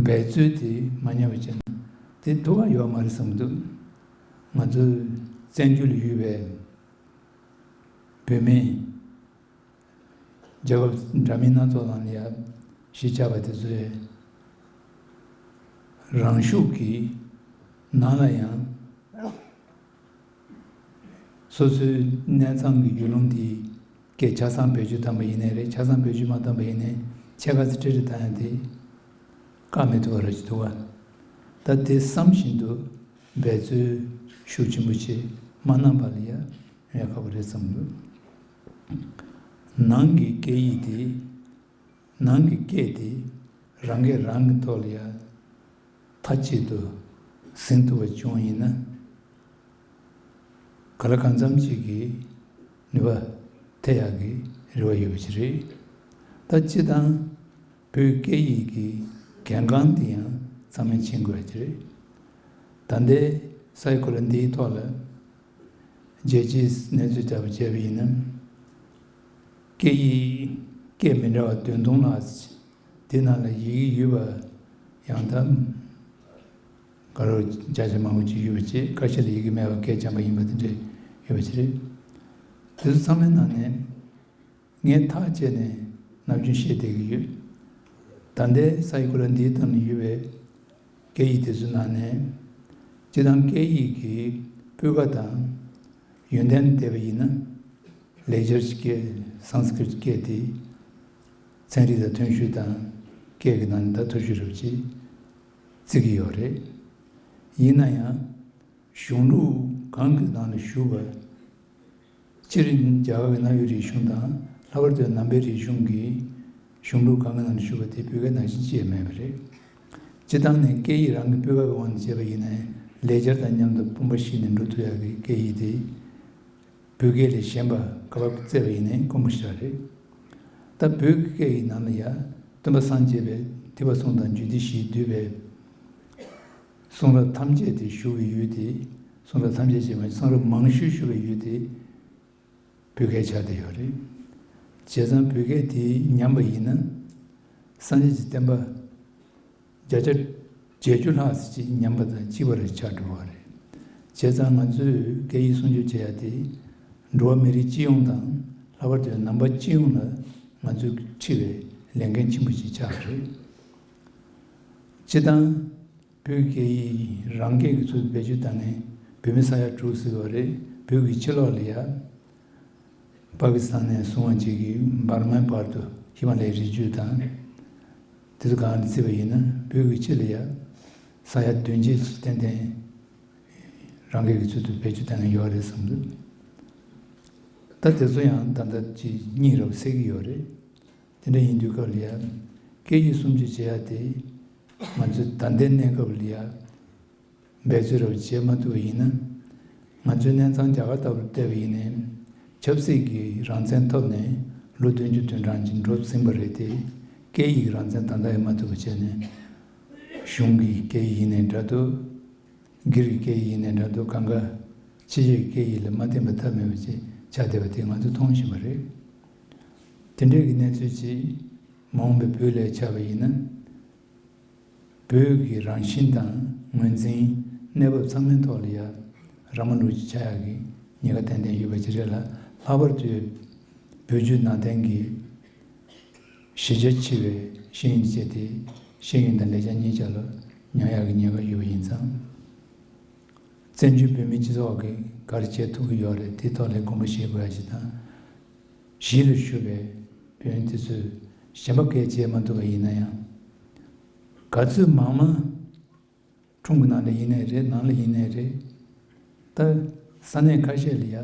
འབད་རྩོལ་དེ་མ་ཉམས་པ་བྱས་ན་དེ་ཐུགས་ཁག་ཡོད་མ་རེད་བསམ་གྱི་འདུག་ང་ཚོ་བཙན་བྱོལ་ལ་ཡོད་པའི་བོད་མི། རྒྱལ་ཁབ་འདྲ་མིན་སྣ་ཚོགས་ནང་ལ་ཡ་གཞིས་ཆགས་པ་དེ་ཚོས་རང་ཤུགས་ཀྱིས་ནང་ལ་ཡང་སོ་སོའི་གནས་ཚང་གི་རྒྱུས་ལོན་དེ་སྐད་ཆ་ཚང་བེད་སྤྱོད་བཏང་པ་ཡིན་ནའི་རེད། ཆ་ཚང་བེད་སྤྱོད་མ་བཏང་པ་ཡིན་ནའི་ཕྱེད་ཀ་ཙམ་ཁྲིད་ཁྲིད་བཏང་ཡ་དེ་བཀག་མི་ཐུབ་པ་ར་ཅིག་འདུག་བ། ད་དེ་བསམ་བཞིན་དུ་འབད་རྩོལ་ཤུགས་ཆེན་པོ་བྱེད་མ་གནང་པ་ལ་ཡ། ཡང་ཁག་པོ་རེད་བསམ་འདུག་ནང་གི་སྐད་ཡིག་དེ། ནང་གི་སྐད་དེ་རང་སྐད་རང་གི་ཐོག་ལ་ཡ་མཐའ་གཅིག་ཏུ་ཟིན་ཐུབ་པ་བྱུང་ཡིན་ན། ག་ལ་གང་འཚམ་ཅིག་གི་ནུས་པ་ཐེབས་ཡག་གི་རེ་བ་ཡོད་པ་ཞིག་རེད། ད་སྤྱིར་བཏང་བོད་སྐད་ཡིག་གི་གལ་འགངས་དེ་ཡང་ཚང་མས་མཁྱེན་དགོས་ཡ་ཅིག་རེད། ད་ལྟའི་ས་ཡི་གོ་ལ་འདིའི་ཐོག་ལ། རྒྱལ་སྤྱིའི་གནས་ཚུལ་ལྟ་བུ་བྱས་པ་ཡིན་ན། སྐད་ཡིག་སྐད་མི་འདྲ་བ་བདུན་སྟོང་ལྷག་ཅིག་དེ་ནང་ལ་ཡི་གེ་ཡོད་པ་ཡང་དག་ག་རེ་བརྒྱ་ཆ་མང་པོ་ཅིག་ཡོད་པ་བྱས། ཁ་ཤས་ལ་ཡི་གེ་མེད་པར་སྐད་སྦྱངས་པ་ཡིན་པ་དེ་འདྲ་ཡོད་པ་ཅིག་རེད། དེ་ཚོ་ཚང་མའི་ནང་ནས། ངས་ཐག་བཅད་ནས་ནམ་རྒྱུན་བཤད་བསྡད་ཀྱི་ཡོད། ད་ལྟའི་ས་ཡི་གོ་ལ་འདིའི་སྟེང་ལ་ཡོད་པའི་སྐད་ཡིག་དེ་ཚོའི་ནང་ནས། སྤྱིར་བཏང་སྐད་ཡིག་གི་སྤུས་ཀ་དང་ཡོན་ཏན་བལྟས་པ་ཡིན་ན། ལེགས་སྦྱར་གྱི་སྐད། སཾ་སྐྲྀཏ་སྐད་དེ་ཚན་རིག་དང་མཐུན་ཤོས་དང་། སྐད་ཀྱི་ནང་ནས་ད་མཐོ་ཤོས་རེད་ཅེས་བརྩི་གི་ཡོད་རེད། ཡིན་ན་ཡང་། གཞུང་ལུགས་གང་གི་ནང་ལ་ཞུགས་པ། སྤྱིར་རྒྱ་གར་གྱི་གནའ་བོའི་རིག་གཞུང་དང་། ལྷག་པར་དུ་ནང་པའི་རིག་གཞུང་གི་གཞུང་ལུགས་གང་གི་ནང་ལ་ཞུགས་པ་དེ་བོད་སྐད་ནང་བཞིན་ཅིག་མེད་པ་རེད། སྤྱིར་བཏང་ནས་སྐད་ཡིག་རང་གི་སྤུས་ཀ་གི་དབང་དུ་བྱས་པ་ཡིན་ན་ལེགས་སྦྱར་དང་མཉམ་དུ་དཔུང་པ་བཤིག་ནས་འགྲོ་ཐུབ་ཡག་གི་སྐད་ཡིག་དེ། བོད་སྐད་ལས་གཞན་པ་ག་པར་བཙལ་བ་ཡིན་ནའི་དཀོན་པོ་ཞིག་རེད། ད་བོད་ཀྱི་སྐད་ཡིག་ནང་ལ་ཡང་སྟོན་པ་སངས་རྒྱས་པའི་ཐེག་པ་གསུམ་དང་རྒྱུད་སྡེ་བཞིས་བསྡུས་པའི་གསུང་རབ་ཐམས་ཅད་དེ་བཞུགས་པའི་ཡུལ་དེ། གསུང་རབ་ཐམས་ཅད་ཅེས་པ་གསུང་རབ་མང་ཤོས་བཞུགས་པའི་ཡུལ་དེ་བོད་སྐད་ཆགས་བསྡད་ཡོད་རེད། བྱས་ཙང་བོད་སྐད་དེ་ཉམས་པ་ཡིན་ན་སངས་རྒྱས་ཀྱི་བསྟན་པ་བརྒྱ་ཆ་བརྒྱད་ཅུ་ལྷག་ཙམ་ཅིག་ཉམས་པ་དང་བཅས་པ་རེ་ཆགས་འགྲོ་བ་རེད། བྱས་ཙང་ང་ཚོས་སྐད་ཡིག་སྲུང་སྐྱོབ་བྱེད་ཡ་དེ་འགྲོ་བ་མི་རིགས་སྤྱི་ཡོངས་དང་། ལྷག་པར་དུ་ནང་པ་སྤྱི་ཡོངས་ལ་ང་ཚོས་འཁྲི་བའི་ལས་འགན་ཆེན་པོ་ཞིག་ཆགས་པ་རེད། སྤྱིར་བཏང་བོད་སྐད་ཡིག་རང་སྐད་ཀྱི་ཚུལ་དུ་བེད་སྤྱོད་བཏང་མཁན་བོད་མི་ས་ཡ་དྲུག་ཟིན་པ་རེད། བོད་ཀྱི་ཕྱི་ལོགས་ལ་ཡ། པ་ཀི་སི་ཐན་ནས་བཟུང་བ་བཅས་ཀྱི་འབར་མའི་བར་དུ་ཧི་མ་ལའི་རི་རྒྱུད་དང་། དེ་ཚོ་གང་རེད་བརྩིས་པ་ཡིན་ན་བོད་ཀྱི་ཕྱི་ལ་ཡ་ས་ཡ་བདུན་བརྒྱད་ཅིག་ཏན་ཏན་རང་སྐད་ཀྱི་ཚུལ་དུ་བེད་སྤྱོད་བཏང་ནས་ཡོད་རེད་བསམ་འདུག་ད་དེ་ཚོ་ཡང་ད་ལྟ་ཅིག་རྙེད་རབས་སད་ཀྱི་ཡོད་རེད། དེ་འདྲ་ཡིན་དུས་སྐབས་ལ་ཡ་སྐད་ཡིག་སྲུང་སྐྱོབ་བྱེད་ཡ་དེ་ང་ཚོས་ད་ལྟའི་གནས་སྐབས་ལ་ཡ། འབད་རྩོལ་རབ་བྱེད་མ་ཐུབ་པ་ཡིན་ན། ང་ཚོའི་གནས་ཚང་རྒྱ་གར་ལྟ་བུར་བལྟས་པ་ཡིན་ནའི། ཆབ་སྲིད་ཀྱི་རང་བཙན་ཐོབ་ནས་ལོ་བདུན་ཅུ་དོན་གྲངས་ཅིག་འགྲོ་ཟིན་པ་རེད་དེ། སྐད་ཡིག་རང་བཙན་ད་ལྟ་ཡང་མ་ཐུབ་པ་བྱས་ནས། གཞུང་གི་སྐད་ཡིག་ཡིན་ནའི་འདྲ་འདུག་སྒེར་གྱི་སྐད་ཡིག་ཡིན་ནའི་འདྲ་འདུག་གང་ག་ཕྱི་རྒྱལ་གྱི་སྐད་ཡིག་ལ་མ་བརྟེན་པ་ཐབས་མེད་པ་ཅིག་ཆགས་བསྡད་པ་དེ་ང་ཚོས་མཐོང་བཞིན་པ་རེད། དེ་འདྲའི་གི་གནས་ཚུལ་ཅིག་མ་འོངས་པའི་བོད་ལ་ཆགས་པ་ཡིན་ན། བོད་ཀྱི་རང་བཞིན་དང་ངོས་འཛིན། གནས་བབ་ཚང་མའི་ཐོག་ལ་ཡ་ར་མ་ལུག་ཅིག་ཆགས་ཡག་གི་ཉེན་ཁ་ཏན་ཏན་ཡོད་པ་ཅིག་རེད་ལ། ལྷག་པར་དུ་བོད་བརྒྱུད་ནང་བསྟན་གྱི་གཞི་རྒྱ་ཆེ་བའི་ཤེས་ཡོན་སྤྱི་དེ་ཤེས་ཡོན་དང་ལེགས་སྦྱར་གཉིས་ཆ་ལ་ཉམས་ཡག་གི་ཉེན་ཁ་ཡོད་པ་ཡིན་ཙང་། བཙན་བྱོལ་བོད་མིའི་སྤྱི་ཚོགས་ཀྱིས་ག་རེ་བྱེད་ཐུབ་ཀྱི་ཡོད་རེད། དེའི་ཐོག་ལ་དགོངས་པ་བཞེས་དགོས་ཡ་ཞིག་དང་། གཞིས་ལ་བཞུགས་པའི་བོད་མི་དེ་ཚོས་གཞན་པ་སྐད་བརྗེད་མ་ཐུབ་པ་ཡིན་ན་ཡང་། ག་ཚོད་མང་མང་ཁྲོམ་གྱི་ནང་ལ་ཡིན་ནའི་རེད། ནང་ལ་ཡིན་ནའི་རེད། ད་ས་གནས་ཁ་ཤས་ལ་ཡ་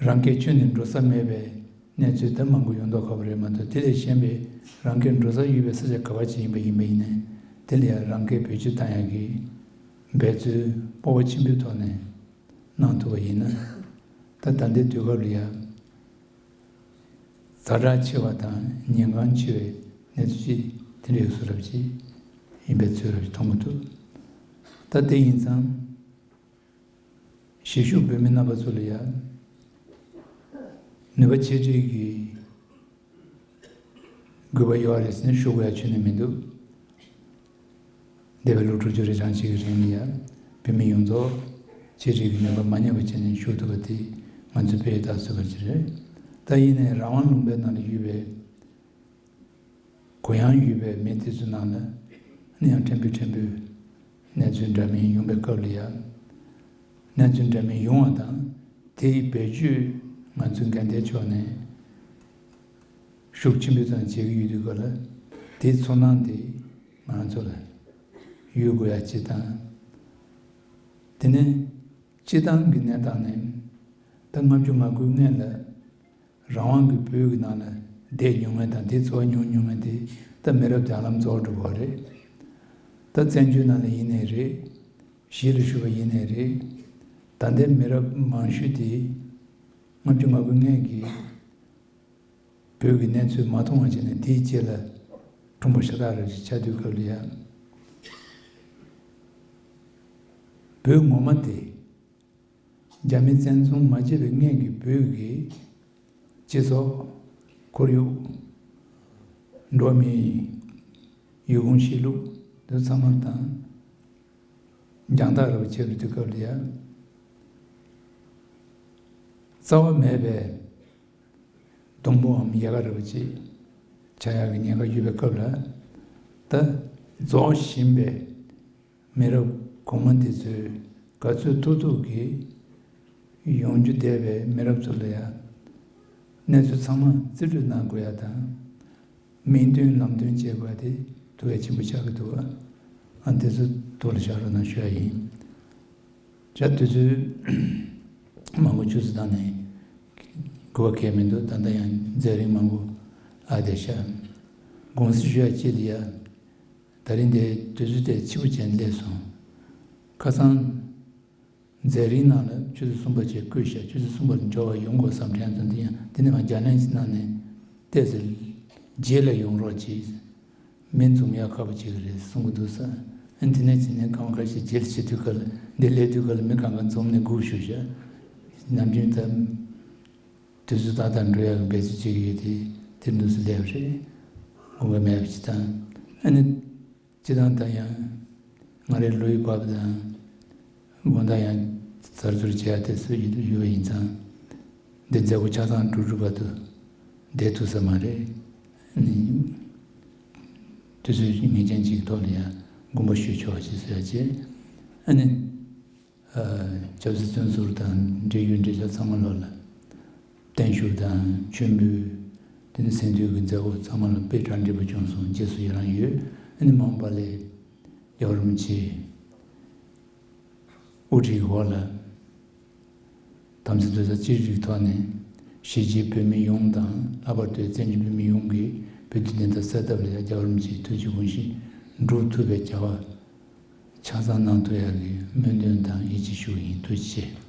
རང་སྐད་ཁྱོན་ནས་འགྲོ་ས་མེད་པའི་གནས་ཚུལ་ད་མང་པོ་ཡོང་མདོག་ཁ་པོ་རེད་མ་གཏོགས། དེ་ལས་གཞན་པའི་རང་སྐད་འགྲོ་ས་ཡོད་པའི་ས་ཆ་ག་བ་ཅིག་ཡིན་པ་ཡིན་པ་ཡིན་ནའི། དེ་ལ་ཡ་རང་སྐད་བེད་སྤྱོད་བཏང་ཡག་གི་འབད་རྩོལ་སྤོབས་པ་ཆེན་པོའི་ཐོག་ནས་གནང་ཐུབ་པ་ཡིན་ན། ད་ད་ལྟའི་དུས་སྐབས་ལ་ཡ་ཛ་དྲག་ཆེ་བ་དང་ཉེན་ཁ་ཆེ་བའི་གནས་ཚུལ་ཅིག་དེ་འདྲའི་བཟོ་འདྲ་ཅིག་ཡིན་པའི་ཚོད་འདྲ་ཅིག་མཐོང་གི་འདུག་ད་དེ་ཡིན་ཙང་གཞིས་བཞུགས་བོད་མི་རྣམ་པ་ཚོ་ལ་ཡ་ནུས་པ་ཆེ་གྲས་ཀྱི་དགོས་པ་ཡོད་རེད་ཟེར་ནས་ཞུ་དགོས་ཡ་ཁྱོན་ནས་མི་འདུག་འདས་པའི་ལོ་དྲུག་ཅུ་རེ་གྲངས་ཤིག་གི་རིང་ལ་ཡ་བོད་མི་ཡོངས་རྫོགས་ཆེད་སྒྲིག་གི་ནུས་པ་མ་ཉམས་པ་བྱས་ནས་བཞུགས་ཐུབ་པ་དེ་ང་ཚོའི་དཔེ་ཡི་རྟགས་བཟོས་པ་ཅིག་རེད། ད་ཡིན་ནའི་རང་དབང་ལུང་པའི་ནང་ལ་ཡོད་པའི་གུ་ཡངས་ཡོད་པའི་མི་དེ་ཚོའི་ནང་ལ་ནི་ཡང་ཕྲན་བུ་ཕྲན་བུ་གནས་ཚུལ་འདྲ་མིན་ཡོང་པའི་སྐབས་ལ་ཡ། གནས་ཚུལ་འདྲ་མིན་ཡོང་བ་དང་། དེའི་བེད་སྤྱོད་ང་ཚོའི་འགན་ལྡན་ཕྱོགས་ནས་ཤུགས་ཆེན་པོའི་ཐོག་ནས་བྱེད་ཀྱི་ཡོད་དུས་སྐབས་ལ། དེའི་ཚོར་སྣང་དེ་ང་ཚོ་ལ་ཡོད་དགོས་ཡ་ཅིག་དང་། དེ་ནས་སྤྱིར་བཏང་གི་གནས་སྟངས་ནས་ད་ལྔ་བཅུ་ང་དགུའི་སྔོན་ལ་རང་དབང་གི་བོད་ཀྱི་ནང་ལ་བསྡད་མྱོང་མཁན་དང་། དེའི་ཚོར་བ་མྱོང་མྱོང་མཁན་དེ་ད་མི་རབས་དེ་ཧ་ལམ་རྫོགས་འགྲོ་གི་རེད། ད་བཙན་བྱོལ་ནང་ལ་ཡིན་ནའི་རེད། གཞིས་ལ་བཞུགས་པ་ཡིན་ནའི་རེད། ད་ལྟའི་མི་རབས་མང་ཤོས་དེ་ལྔ་བཅུ་ང་དགུའི་སྔོན་གྱི་བོད་ཀྱི་གནས་ཚུལ་མ་མཐོང་བ་བྱས་ནས་དེའི་རྗེས་ལ་ཁྲོམ་པ་ཤ་སྟག་རེ་ཆགས་དུས་སྐབས་ལ་ཡ། བོད་ངོ་མ་དེ་རྒྱ་མི་བཙན་བཟུང་མ་བྱས་པའི་སྔོན་གྱི་བོད་ཀྱི་སྤྱི་ཚོགས། ཁོར་ཡུག། འགྲོ་བ་མིའི་ཡུལ་གོམས་གཤིས་ལུགས་དེ་ཚང་མ་དང་། རྒྱང་ཐག་རིང་པོ་ཆེ་རུ་དུས་སྐབས་ལ་ཡ། རྩ་བ་མེད་པའི་སྡོང་པོའམ་ཡལ་ག་རིང་པོ་ཅིག་ཆགས་ཡག་གི་ཉེན་ཁ་ཡོད་པའི་སྐབས་ལ། ད་རྫོགས་བཞིན་པའི་མི་རབས་གོང་མ་འདི་ཚོས་ག་ཚོད་ཐུབ་ཐུབ་ཀྱིས་ཡོང་རྒྱུ་བསྡད་པའི་མི་རབས་ཚོ་ལ་ཡང་གནས་ཚུལ་ཚང་མ་རྩིས་སྤྲོད་གནང་དགོས་ཡ་དང་། མིང་འདོན་ལམ་སྟོན་བྱེད་དགོས་ཡ་དེ་ཐུགས་གལ་ཆེན་པོ་ཆགས་ཀྱི་འདུག་བ། ཨ་འདི་ཚོ་ཐུགས་ལ་བཞག་རོགས་གནང་ཞུ་ཡ་ཡིན། བྱ་དུས་ཚོད་མང་པོ་ཆུ་ཚོད་བཏང་ནས་དགོས་པ་གལ་མི་འདུག་ད་ལྟ་ཡང་མཛད་རིམ་མང་པོ་ཨ་བསྡད་ཤག་དགོངས་སེལ་ཞུ་ཡ་ཅིག་ལ་ཡ། ད་རིང་འདི་དུས་ཚོད་དེ་ཕྱི་པོ་བྱས་ནས་སླེབས་སོང་། ཁ་སང་མཛད་རིམ་ནང་ལ་ཆུ་ཚོད་གསུམ་པ་བཅས་བསྐོས་ཤག་ཆུ་ཚོད་གསུམ་པ་ལ་འབྱོར་བ་ཡོང་དགོས་བསམ་དྲན་སོང་། འདི་ཡང་འདི་ནས་མར་རྒྱ་ནན་གྱི་ནང་ནས་བལྟས་ཚེ་རྗེས་ལ་ཡོང་རོགས་གྱིས། མི་འཛོམས་ཡག་ཁག་པོ་ཅིག་རེད་གསུང་གི་འདུག་ས། ཨ་ནི་དེ་ནས་ཕྱིན་ནས་སྐར་མ་ཁ་ཤས་རྗེས་ལ་བྱེད་དུས་སྐབས་ལ་འདི་སླེབས་དུས་སྐབས་ལ་མི་གང་ག་འཛོམས་ནས་སྒུག་བཞུགས་ཤག་ནམ་རྒྱུན་ད་དུས་ཚོད་ཏག་ཏག་འགྲོ་ཡག་གི་འབད་རྩོལ་བྱེད་ཀྱི་ཡོད་དེ། དེར་འདུག་སེ་སླེབས་རེད། དགོངས་འགལ་མེད་པ་ཅིག་དང་། ཨ་ནི་སྤྱི་བཏང་ད་ཡང་ང་རའི་བློ་ཡི་བབ་དང་། དགོངས་དག་ཡང་གསར་འཛུལ་བྱེད་ཡ་དེ་སུ་ཡིན་ཡོད་པ་ཡིན་ཙང་། འདི་མཛད་སྒོ་ཆ་ཚང་གྲུབ་གྲུབ་བར་དུ་བསྡད་ཐུབ་ས་མ་རེད། ཨ་ནི་དུས་ཚོད་ངེས་ཅན་ཅིག་ཐོག་ལ་ཡང་དགོངས་པ་ཞུས་ཆོག་ཅེས་ཟེར་བྱས། ཨ་ནི་ཨ་ཆབ་སྲིད་བཙོན་ཟུར་དང་འབྲེལ་ཡོད་འབྲེལ་ཆགས་ཚང་མ་ལོག་ལ་བརྟན་བཞུགས་དང་མཆོད་འབུལ། དེ་ནས་གཟེངས་བསྟོད་ཀྱི་མཛད་སྒོ་ཚང་མ་ལ་དཔེ་གྲ་འགྲིག་པོ་བྱུང་སོང་། རྗེས་སུ་ཡི་རང་ཡོད། ཨ་ནི་མ་འོངས་པ་ལ་རྒྱལ་བ་རིན་པོ་ཆེ་དབུ་ཁྲིད་འོག་ལ་དམ་ཚིག་ལྡན་ས་སྤྱི་རིགས་ཐོག་ནས་གཞིས་བྱེས་བོད་མི་ཡོངས་དང་། ལྷག་པར་དུ་བཙན་བྱོལ་བོད་མི་ཡོངས་ཀྱིས་བོད་དོན་བདེན་མཐའ་གསལ་ཐབས་ལ་རྒྱལ་བ་རིན་པོ་ཆེའི་ཐུགས་ཀྱི་དགོངས་གཞི་འགྲུབ་ཐུབ་པའི་བྱ་བ་ཆ་ཚང་གནང་ཐུབ་ཡག་གི་སྨོན་འདུན་དང་ཡིད་ཆེས་ཞུ་བ་ཡིན། ཐུགས་རྗེ་ཆེ།